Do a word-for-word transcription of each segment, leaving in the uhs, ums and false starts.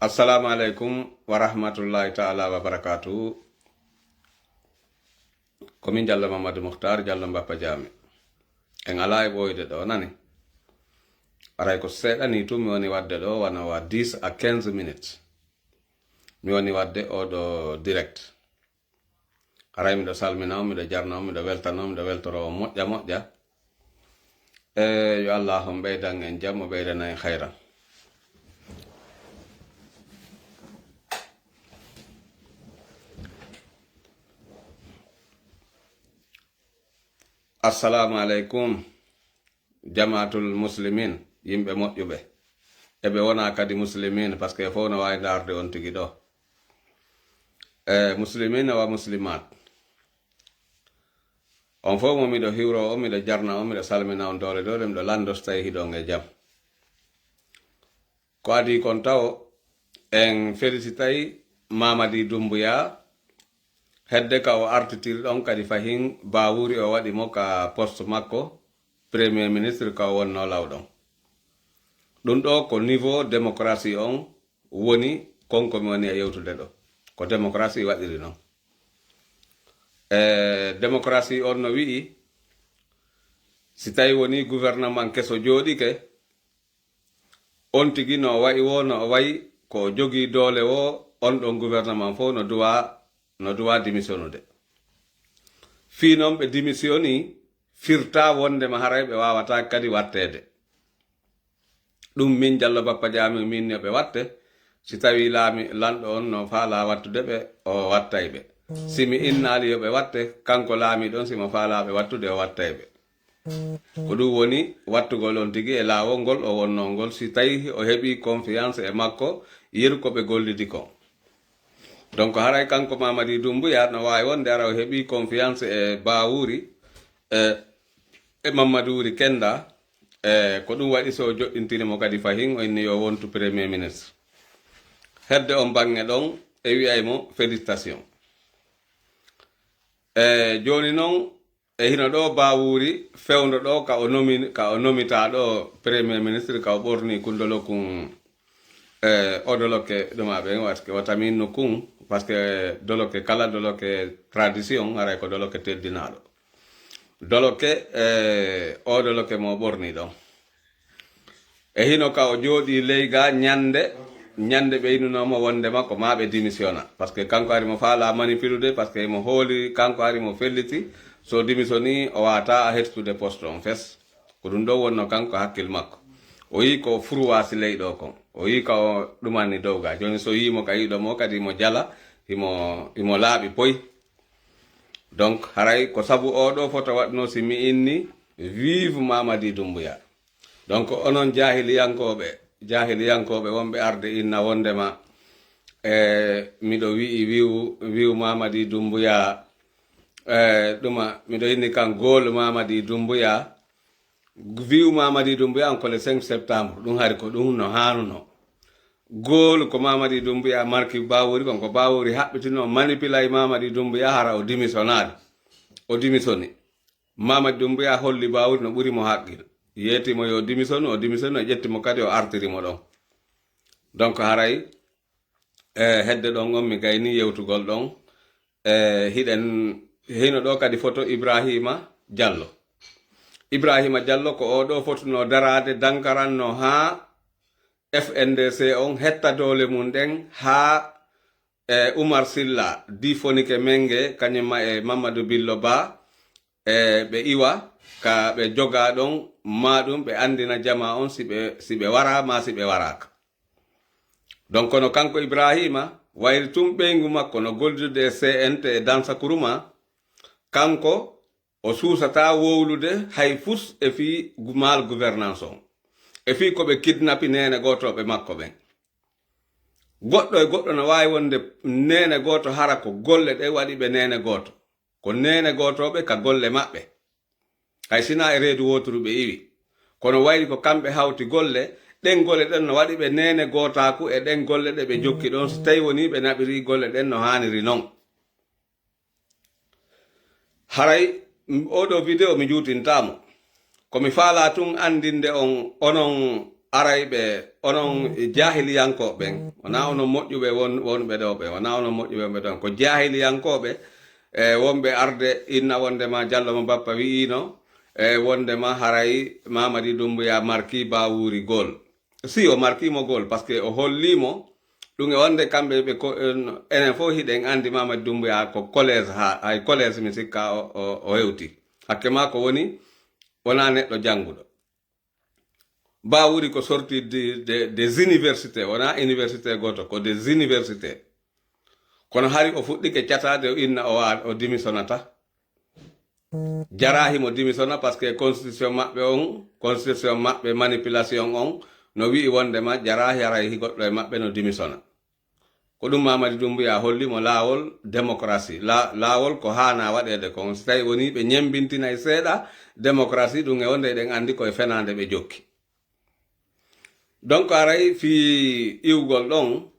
Assalamu aleykum wa rahmatullahi ta'ala wa barakatuhu. Ko min Jallo Mamadou Mokhtar, Jallo Mbappa Jaame. En alaa e ɓooyde ɗo, nani? Aray ko seeɗa ni tun mi woni waɗde ɗo, wano wa dix à quinze minutes. Mi woni waɗde oɗo direct. Haray miɗo salmina on, miɗo jarna on, miɗo weltana on, miɗo weltoro on moƴƴa moƴƴa. E yo Allah on ɓeydan en jam, o ɓeydana en hayran. Assalamu aleykum. Jamaatul muslimin, yimɓe moƴƴuɓe. Eɓe wona kadi muslimin, parce que fof no waawi ndaarde on tigi ɗo. E muslimin wa muslimat. On fof mo miɗo hiwro on, miɗo jarna on, miɗo salmina on doole doole, miɗo lanndo so tawi hiɗon e jam. Ko adii kon tawo, en felicitay Mamadi Doumbouya, hedde ka o artitiri ɗon kadi fahin Bawuri o waɗi mo ka poste makko, Premier Ministre ka o wonno law ɗon. Ɗum ɗo ko niveau démocratie on woni kon ko mi woni e yewtude ɗo. Ko démocratie waɗiri non. E démocratie on no wi'i, si tawi woni gouvernement keso jooɗike, on tigi no o wayi wo, no o wayi ko o jogii doole wo, on ɗon gouvernement fof no duwa, no duwa démissionude. Fii non ɓe démissioni firta wondema haray ɓe wawata kadi watteede. Ɗum min Jallo Bappa Jaami min yo ɓe watte, si tawi laami lanɗo on no faala wattude ɓe, o wattay ɓe. Si mi innaali yo ɓe watte, kanko laamiɗo on si mo faala ɓe wattude, o wattay ɓe. Ko ɗum woni wattugol on tigi e laawol ngol o wonnoo ngol, si tawi o heɓii confiance e makko, yeru ko ɓe gollidi kon. Donc haray kanko Mamadi Doumbouya no waawi wonde ara o heɓii confiance e Bawuri e, e Mamadou Wuri Kenda, e ko ɗum waɗi so o joɗɗintini mo kadi fahin o inni yo wontu Premier Ministre. Hedde on baŋŋe ɗon e wi'ay mo félicitation. E jooni non, e hino ɗo Bawuri fewndo ɗo ka o nomi-, ka o nomita ɗo Premier Ministre, ka o ɓorni kun dolo kun, e o doloke ɗuma ɓen, parce que o tamin no kun, parce que doloke kala doloke tradition, haray ko doloke teddinaɗo. Doloke, e o doloke mo ɓorni ɗon. E hino ka o jooɗi ley ga ñande, ñande ɓe inunoo mo wondema ko ma ɓe démissiona. Parce que kanko ari mo faala manipude, parce que mo hooli, kanko ari mo felliti, so démissioni o wata a hettude poste on fes. Ko ɗum ɗo wonno kanko hakkil makko. O yi ko furwasi ley ɗo kon. O yi ka o ɗumanni dow ga. Jooni so yi mo ka yiɗo mo kadi mo jala, himo, himo laaɓi poy. Donc haray ko sabu o ɗo foto waɗno si mi inni vive Mamadi Doumbouya. Donc onon jahiliyankooɓe, jahiliyankooɓe wonɓe arde inna wondema, e miɗo wi'i wi'u, wi'u Mamadi Doumbouya, e ɗuma, miɗo inni kan goal Mamadi Doumbouya, wi'u Mamadi Doumbouya on ko le cinq septembre, ɗum hari ko ɗum no haanuno. Goal ko Mamadi Doumbouya marki Bawuri, kon ko Bawuri haɓɓitino, manipulay Mamadi Doumbouya hara o démissionnaali. O démissioni. Mamadi Doumbouya holli Bawuri no ɓuri mo haqqil. Yeeti mo yo démissionne, o démissionne, o ƴetti mo kadi o artiri mo ɗon. Donc haray, e hedde ɗon on mi gayni yewtugol ɗon. E hiɗen, hino ɗo kadi photo Ibrahima Diallo. Ibrahima Diallo ko o ɗo fotuno daraade dankaranno haa F N D C on hetta doole mum ɗen haa, e, Oumar Silla, difonike Menge, kañum ma e Mamadou Billo Ba, e, ɓe iwa ka ɓe joga ɗon, ma ɗum ɓe andina jama on si ɓe, si ɓe wara ma si ɓe waraka. Donc kono kanko Ibrahima, wayri tun ɓeyngu makko no gollidude e C N T e Dansa Kuruma, kanko o suusata wowlude hay fus e fii gu-, mal gouvernance on. E fii ko ɓe kidnapi nene gootooɓe makko ɓen. Goɗɗo e goɗɗo no waawi wonde nene gooto hara ko golle ɗe waɗi ɓe nene gooto. Ko nene gootooɓe ka golle maɓɓe. Hay sinaa e reedu wooturu ɓe iwi. Kono wayri ko kamɓe hawti golle, ɗen golle ɗen no waɗi ɓe nene gootaaku e ɗen golle ɗe ɓe jokki ɗon, so tawi woni ɓe naɓiri golle ɗen no haaniri non. Haray, m-, oɗo video mi juutintaamo. Ko mi faalaa tun andinde on, onon aray ɓe, onon jahiliyankooɓe ɓen, wonaa onon moƴƴuɓe won-, wonɓe ɗoo ɓe, wonaa onon moƴƴuɓe wonɓe ɗoo, ko jahiliyankooɓe, e wonɓe arde inna wonde ma Jallo mo Bappa wi'iino, e wonde ma haray Mamadi Doumbouya marki Bawuri gol. Si o marki mo gol, parce que o holli mo ɗum e wonde kamɓe ɓe ko, en, enen fof hiɗen anndi Mamadi Doumbouya ko collège ha, hay collège mi sikka o, o, o hewti. Hakke ma ko woni, wonaa neɗɗo jannguɗo. Bawuri ko sorti de, de, des universités, wonaa université gooto, ko des universités. Kono hari o fuɗɗike cataade, o inna o wa-, o démissionnata. Jaraahi mo démissionna, parce que constitution maɓɓe on, constitution maɓɓe manipulation on, no wi'i wondema jaraahi haray goɗɗo e maɓɓe no démissionna. Ko ɗum Mamadi Doumbouya holli mo laawol démocratie. La-, laawol ko haana waɗeede kon. Si tawi woni ɓe ñembintinay seeɗa démocratie, ɗum e wonde eɗen anndi ko e fenaande ɓe jokki. Donc, aray fii iwgol ɗon,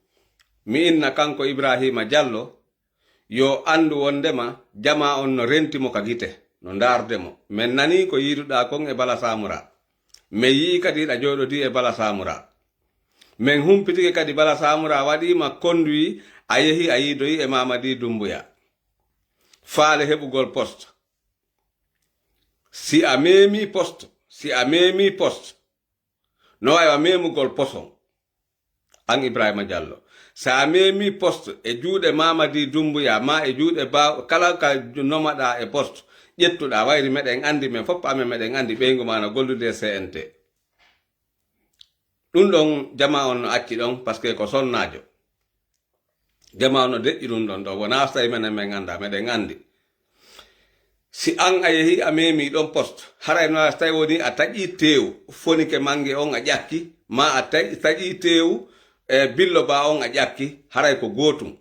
mi inna kanko Ibrahima Diallo, yo anndu wondema jamaa on no renti mo ka gite, no ndaarde mo. Men nanii ko yiiduɗaa kon e Bala Samura. Men yi'i kadi hiɗa jooɗodii e Bala Samura. Men humpitike kadi Bala Samura waɗii ma conduit, a yehi a yiidoyi e Mamadi Doumbouya. Faale heɓugol poste. Si a meemi poste, si a meemi poste, no waawi a memugol poson. An Ibrahima Diallo. Si a meemi poste e juuɗe Mamadi Doumbouya, ma e juuɗe ba-, kala ka nomaɗaa e poste, ƴettuɗaa, wayri meɗen anndi men fof, amen meɗen anndi ɓeyngu ma no gollude e C N T. Ɗum ɗon jamaa on no acci ɗon, parce que ko sonnaajo. Jamaa on no deƴƴi ɗum ɗon ɗo. Wonaa so tawi menen men anndaa, meɗen anndi. Si an a yehi a meemi ɗon poste, haray no a so tawi woni a taƴi teewu, fonike mange on a ƴakki, ma a taƴi, taƴi teewu, e billo ba on a ƴakki, haray ko gootum.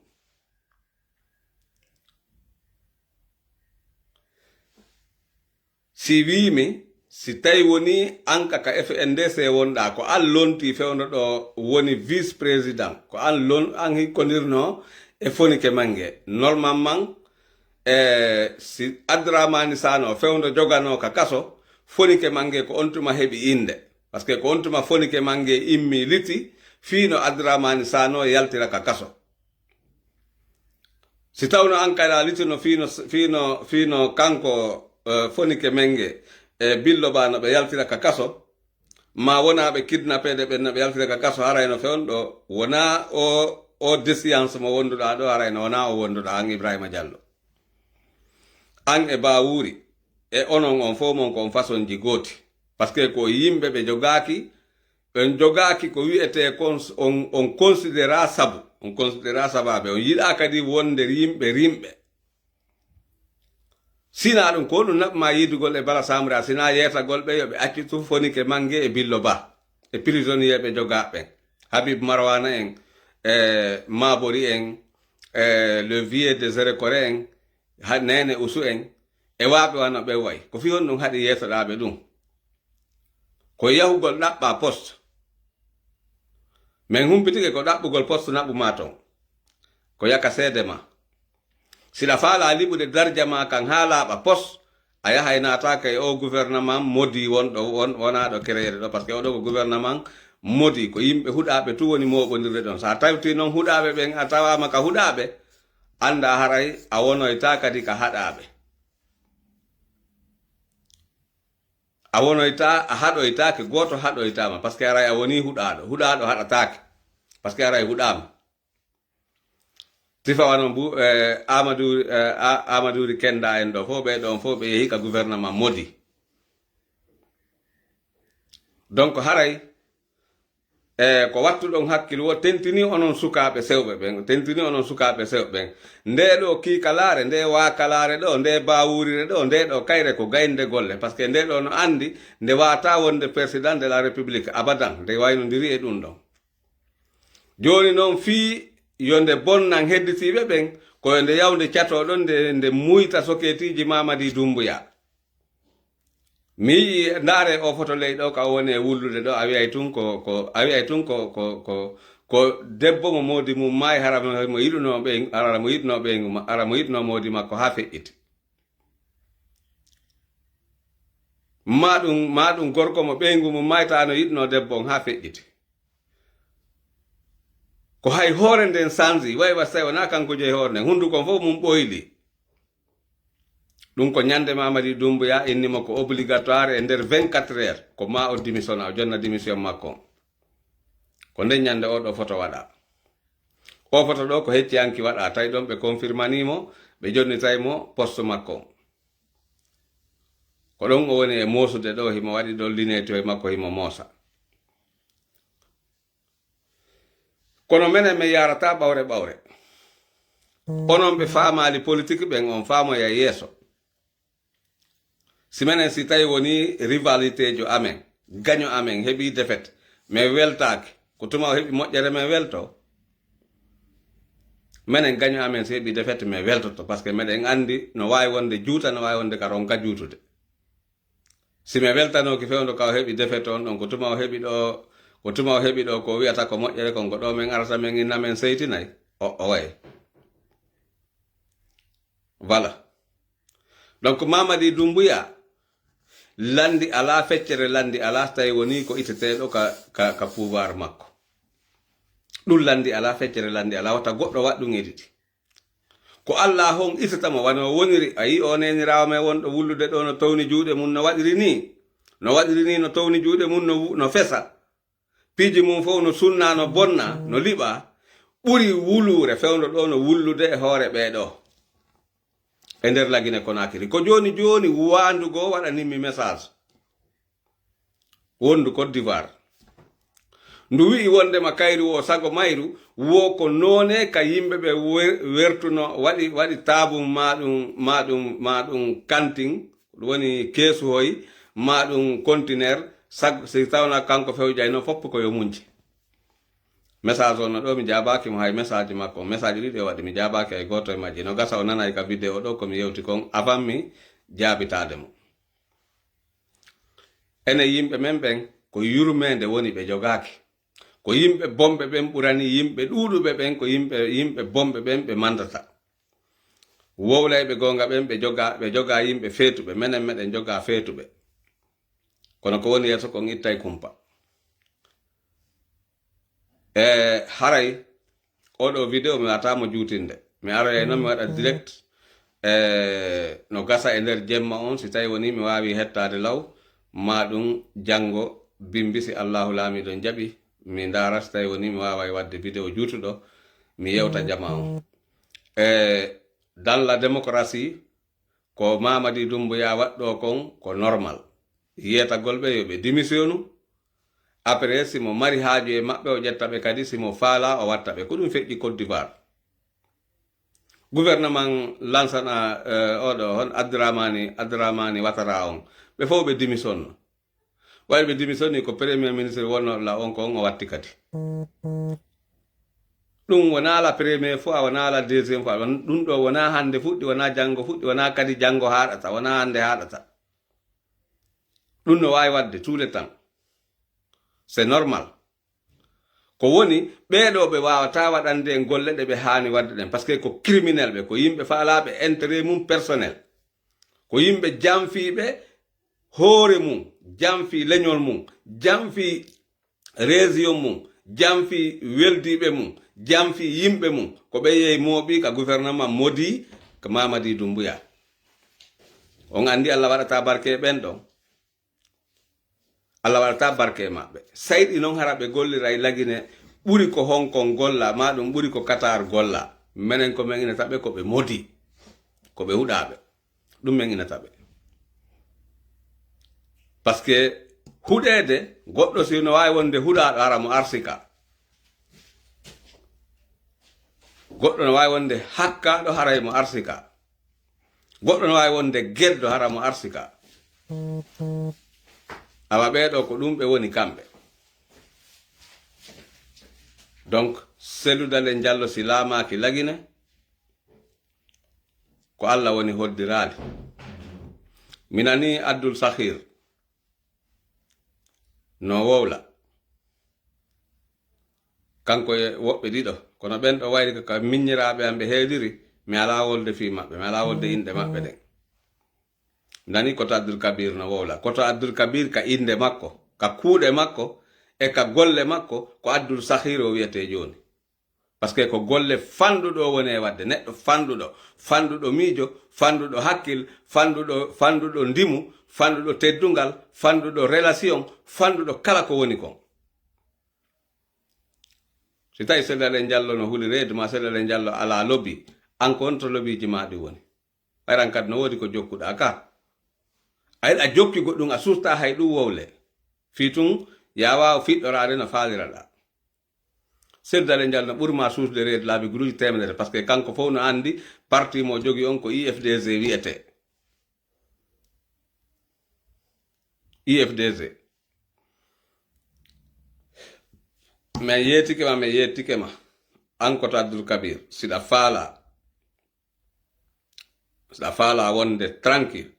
Si wiimi, si tawi woni an ka, ka F N D C wonɗaa, ko an lonti fewndo ɗo woni vice président, ko an lon-, an hikkondirno e fonike mange. Normalement, e, si Abdourahmane Sano fewndo jogano ka kaso, fonike mange ko on tuma heɓi innde. Parce que ko on tuma fonike mange immi liti, fii no Abdourahmane Sano yaltira ka kaso. Si tawno an kadi a litino fiino, fiino, fiino kanko, eh, fonike menge, e billo ba no ɓe yaltira ka kaso, ma wona ɓe kidnappede ɓen no ɓe yaltira ka kaso, haray no fewndo ɗo, wona o, o défiance mo wonduɗa ɗo, haray no wona o wonduɗa an Ibrahima Diallo. An e Bawuri, e onon on fof mon ko on façon ji gooti. Parce que ko yimɓe ɓe jogaaki, ɓen jogaaki ko wi'etee kon, on, on considéra sabu, on considéra sabaaɓe, on yiɗaa kadi wonde yimɓe rimɓe. Sinaa ɗum, ko ɗum naɓ ma yiidugol e Bala Samra, sinaa yeetagol ɓe yo ɓe accu tun fonike mange e Billo Ba, e prisonnier ɓe jogaa ɓen. Habib Marwana en, e Mabori en, e le vieux de Zerekore en, ha Nene Usu en, e waaɓe wano ɓen wayi. Ko fii honɗum haɗi yeetoɗaa ɓe ɗum? Ko yahugol ɗaɓɓa poste. Men humpitike ko ɗaɓɓugol poste naɓu ma ton. Ko yaka seede ma. Siɗa faala liɓude darja ma kan haa laaɓa pos, a yahay naataaka e o gouvernement modi wonɗo, won-, wonaaɗo créere ɗo, parce que oɗo ko gouvernement modi, ko yimɓe huɗaaɓe tun woni mooɓondirde ɗon. So a tawti noon huɗaaɓe ɓen, a tawaama ka huɗaaɓe, annda haray a wonoytaa kadi ka haɗaaɓe. A wonoytaa, a haɗoytaake, gooto haɗoytaama, parce que haray a wonii huɗaaɗo. Huɗaaɗo haɗataake, parce que haray huɗaama. Sifa wano mbu, eh, Amadou, eh, A-, Amadou Ri Kenda en ɗo fof, ɓe ɗon fof ɓe yehi ka gouvernement modi. Donc haray, e ko wattuɗon hakkil wo tentini onon sukaaɓe sewɓe ɓen, tentini onon sukaaɓe sewɓe ɓen. Nde ɗo kiikalaare, nde waakalaare ɗo, nde baawurire ɗo, nde ɗo kayre ko gaynde golle. Parce que nde ɗo no anndi, nde waata wonde président de la République abadan, nde waynondiri e ɗum ɗon. Jooni noon fii yo nde bonnan hedditiiɓe ɓen, ko yo nde yaw nde catoo ɗon, nde, nde muyta sokeetiiji Mamadi Doumbouya. Mi yi'i, ndaare o foto ley ɗo, ka o woni e wullude ɗo, a wi'ay tun ko, ko, a wi'ay tun ko, ko, ko, ko debbo mo moodi mum maayi, hara mo, mo yiɗunoo ɓey-, hara mo yiɗunoo ɓeyngu ma-, hara mo yiɗunoo moodi makko haa feƴƴiti. Maa ɗum, maa ɗum gorko mo ɓeyngu mum mayta no yiɗno debbo on haa feƴƴiti. Ko hay hoore nden sanji, way wa tawi wonaa kanko jeyi hoore nden, hunduko on fof mum ɓoyli. Ɗum ko ñande Mamadi Doumbouya inni mo ko obligatoire e nder vingt-quatre heures, ko ma o démissionna, o jonna démission makko on. Ko nden ñande oo ɗoo foto waɗa. Oo foto ɗoo ko hecciyanki waɗa, tawi ɗon ɓe confirmanii mo, ɓe jonnitay mo poste makko on. Ko ɗon o woni e moosude ɗoo, himo waɗi ɗon lineeto e makko, himo moosa. Kono menen men yaarataa ɓawre ɓawre. Onon ɓe faamaali politique ɓen, on faamoya yeeso. Si menen, si tawi woni rivalité jo amen, gaño amen heɓi défaite, men weltaaki. Ko tuma o heɓi moƴƴere men welto. Menen gaño amen si heɓi défaite, men weltoto, parce que meɗen anndi no waawi wonde juuta, no waawi wonde ka ronka juutude. Si men weltanooki fewndo ka o heɓi défaite on ɗon, ko tuma o heɓi ɗo, ko tuma o heɓi ɗo ko o wi'ata ko moƴƴere kon, ko ɗo men arata men inna men seytinay. O, o way. Voilà. Donc, Mamadi Doumbouya, lanndi alaa, feccere lanndi alaa, so tawi wonii ko iteteeɗo ka, ka, ka pouvoir makko. Ɗum lanndi alaa, feccere lanndi alaa, wata goɗɗo waɗ ɗum e ɗiɗi. Ko Allah on itata mo, wano woniri, a yii o neeniraawo men wonɗo wullude ɗo no towni juuɗe mum no waɗiri nii, no waɗiri nii, no towni juuɗe mum no wu-, no fesa. Piiji mum fof no sunna, no bonna, no liɓa, ɓuri wuluure fewndo ɗo no wullude e hoore ɓee ɗo. E nder Lagine Konakiri. Ko jooni jooni waandu goo waɗanimmi message. Wondu Côte d'Ivoire. Ndu wi'i wondema kayru o sago mayru, wo ko noone ka yimɓe ɓe wer-, wertuno, waɗi, waɗi taabun maa ɗum, maa ɗum, maa ɗum kantin, ɗum woni keesuhoy, maa ɗum conteneur, sag-, si tawna kanko fewjayno foppu ko yo munci. Message on no ɗo, mi jaabaaki mo hay message makko. Message ɗiɗi o waɗi, mi jaabaaki hay gooto e majji. No gasa o nanay ka vidéo ɗo ko mi yewti kon avant mi jaabitaade mo. Enen yimɓe men ɓen, ko yurmeende woni ɓe jogaaki. Ko yimɓe bonɓe ɓen ɓurani yimɓe ɗuuɗuɓe ɓen, ko yimɓe, yimɓe bonɓe ɓen ɓe mandata. Wowlayɓe goonga ɓen, ɓe joga, ɓe joga yimɓe feetuɓe, menen meɗen joga feetuɓe. Kono ko woni yeeso kon ittay kumpa. E haray, oɗo vidéo mi wata mo juutinde. Mi aroyay noon mi waɗa direct. E no gasa e nder jemma on, si tawi woni mi waawi hettaade law, ma ɗum janngo bimbi, si Allahu Laamiiɗo jaɓi, mi ndaara si tawi woni mi waaway waɗde vidéo juutuɗo, mi yewta jama on. E dans la démocratie, ko Mamadi Doumbouya waɗɗo kon ko normal. Yeetagol ɓe yo ɓe démissionu. Après, si mo mari haaju e maɓɓe, o ƴetta ɓe kadi, si mo faala, o watta ɓe. Ko ɗum feƴƴi Côte d'Ivoire. Gouvernement Lansana, eh, oɗo, hon Abdramani, Abdramani Ouattara on. Ɓe fof ɓe démissionno. Waɗi ɓe démissionni ko premier ministre wonno la on ko on o watti kadi. Ɗum wonaa la première fois, wonaa la deuxième fois. Ɗum ɗo wonaa hannde fuɗɗi, wonaa janngo fuɗɗi, wonaa kadi janngo haaɗata, wonaa hannde haaɗata. Ɗum no waawi waɗde tout le temps. C'est normal. Ko woni, ɓee ɗo ɓe waawataa waɗande en golle ɗe ɓe haani waɗde ɗen, parce que ko criminel ɓe, ko yimɓe faalaaɓe intérêt mum personnel. Ko yimɓe janfiiɓe hoore mum, janfii leñol mum, janfii région mum, janfii weldiiɓe mum, janfii yimɓe mum. Ko ɓe yehi mooɓi ka gouvernement Modi, ka Mamadi Doumbouya. On anndi Allah waɗataa barke e ɓen ɗon. Allah waɗataa barke e maɓɓe. Sayɗi noon hara ɓe golliray Lagine ɓuri ko Hong Kong golla, maa ɗum ɓuri ko Qatar golla. Menen ko men inata ɓe ko ɓe Modi, ko ɓe huɗaaɓe. Ɗum men inata ɓe. Parce que huɗeede, goɗɗo si no waawi wonde huɗaaɗo hara mo arsika. Goɗɗo no waawi wonde hakkaaɗo haray mo arsika. Goɗɗo no waawi wonde geddo hara mo arsika. Awa ɓee ɗo ko ɗum ɓe woni kamɓe. Donc, Cellou Dalein Diallo si laamaaki Lagine, ko Allah woni hoddiraali. Mi nanii Abdul Sahir no wowla. Kanko e woɓɓe ɗiɗo. Kono ɓen ɗo wayri ko ka miññiraaɓe am ɓe heediri, mi alaa wolde fii maɓɓe, mi alaa wolde inɗe maɓɓe ɗen. Nani koto Abdul Kabir no wowla. Koto Abdul Kabir ka innde makko, ka kuuɗe makko, e ka golle makko, ko Abdul Sahir o wiyetee jooni. Parce que ko golle fanɗuɗo o woni e waɗde. Neɗɗo fanɗuɗo, fanɗuɗo miijo, fanɗuɗo hakkil, fanɗuɗo, fanɗuɗo ndimu, fanɗuɗo teddungal, fanɗuɗo relation, fanɗuɗo kala ko woni kon. Si tawi Seydi Alain Diallo no huli reedu ma, Seydi Alain Diallo alaa lobi, an ko honto lobiiji ma ɗi woni? Ɓayran kadi no woodi ko jokkuɗaa ka. A yiɗa jokki goɗɗum, a suusta hay ɗum wowle. Fii tun, yaa waaw fiɗɗoraade no faaliraɗaa. Seydi Alain Diallo no ɓuri ma suusde reedu laabi guluuji teemedere, parce que kanko fof no anndi parti mo jogi on ko I F D G wiyetee. I F D G. Min yeetike ma, min yeetike ma. An koto Abdul Kabir, siɗa faala, siɗa faala wonde tranquille.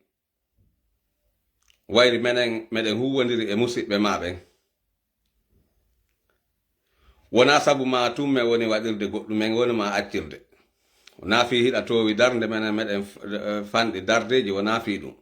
Wayri menen, meɗen huuwondiri e musiɓɓe ma ɓen. Wonaa sabu ma tun men woni waɗirde goɗɗum, men woni ma accirde. Wonaa fii hiɗa toowi darnde, menen meɗen f-, eh, fanɗi dardeeji, wonaa fii ɗum.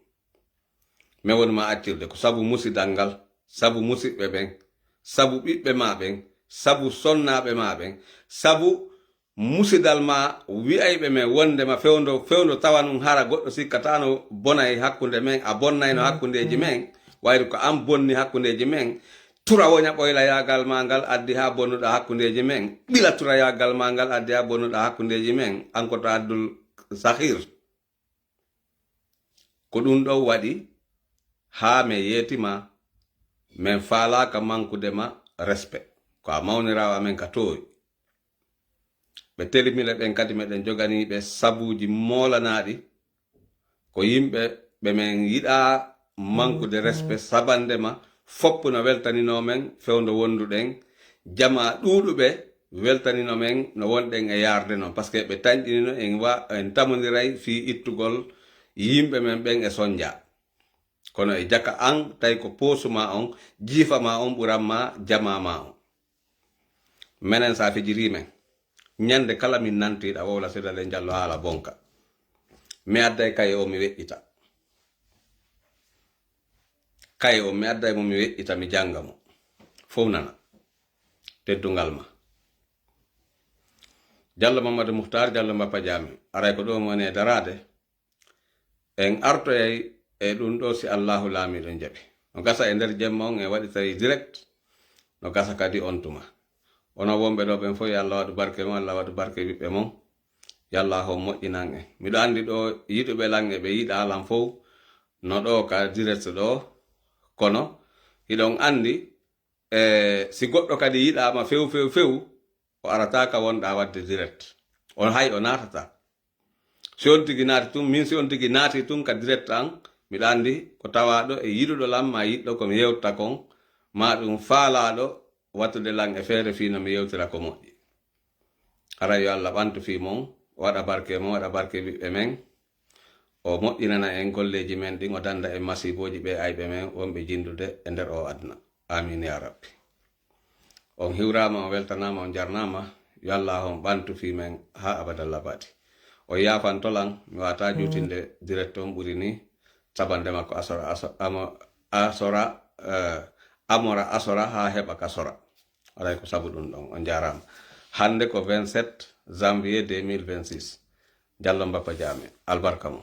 Men woni ma accirde. Ko sabu musidal ngal, sabu musiɓɓe ɓen, sabu ɓiɓɓe ma ɓen, sabu sonnaaɓe ma ɓen, sabu musidal ma wi'ayɓe men wondema fewndo, fewndo tawa nun hara goɗɗo sikkataano bonay hakkunde men, a bonnayno hakkundeeji men, wayri ko an bonni hakkundeeji men. Tura woña ɓoylayaagal ma ngal addi haa bonnuɗa hakkundeeji men. Ɓila turayaagal ma ngal addi haa bonnuɗa hakkundeeji men. An koto Abdul Sahir. Ko ɗum ɗon waɗi haa men yeeti ma, men faalaaka mankude ma respect. Ko a mawniraawo amen ka toowi. Ɓe telimile ɓen kadi meɗen joganii ɓe sabuuji moolanaaɗi. Ko yimɓe ɓe men yiɗaa mankude respect sabande ma, foppu no weltaninoo men fewndo wonduɗen. Jamaa ɗuuɗuɓe weltaninoo men no wonɗen e yaarde non, parce que ɓe tanƴinino en wa-, en tamondiray fii ittugol yimɓe men ɓen e sonja. Kono e jaka an, tawi ko poosu ma on, jiifa ma on ɓuran ma, jamaa ma on. Menen sa fijirii men, ñande kala min nantiiɗa wowla Seydi Alain Diallo haala bonka. Mi adday kaye o mi weƴƴita. Kaye o mi adday mo mi weƴƴita, mi jannga mo. Fow nana. Teddungal ma. Diallo Mamadou Mouhtar, Diallo Mbappa Jaami. Aray ko ɗo mi woni e daraade. En artoyay e ɗum ɗo si Allahu Laamiiɗo jaɓi. No gasa e nder jemma on en waɗitay direct. No gasa kadi on tuma. Onon wonɓe ɗo ɓen fof, yo Allah waɗu barke mon, Allah waɗu barke ɓiɓɓe mon. Yo Allah on moƴƴinan en. Miɗo anndi ɗo yiɗuɓe lan e ɓe yiɗaa lan fof no ɗo ka direct ɗo. Kono hiɗon anndi, e, si goɗɗo kadi yiɗaama few, few, few, o arata ka wonɗaa waɗde direct. On hay o naatata. Si on tigi naati tun, min si on tigi naati tun ka direct an, miɗo anndi ko tawaaɗo e yiɗuɗo lan ma yiɗɗo ko mi yewta kon, ma ɗum faalaaɗo wattude lan e feere fii no mi yewtira ko moƴƴi. Hara yo Allah ɓantu fii mon, o waɗa barke mon, waɗa barke ɓiɓɓe men, o moƴƴinana en golleeji men ɗin, o danda en masiibooji ɓe ayɓe men wonɓe jinndude e nder o aduna. Amin ya Rabbi. On hiwraama, on weltanaama, on jarnaama. Yo Allah on ɓantu fii men haa abadal abadi. O yaafanto lan, mi waata juutinde direct on ɓuri ni, sabande makko asora, aso-, amo-, asora, eh, amora asora haa heɓa ka sora. Aray ko sabu ɗum ɗon, on jaaraama. Hannde ko vingt-sept janvier deux mille vingt-six. Diallo Mbappa Jaame, albarka mo.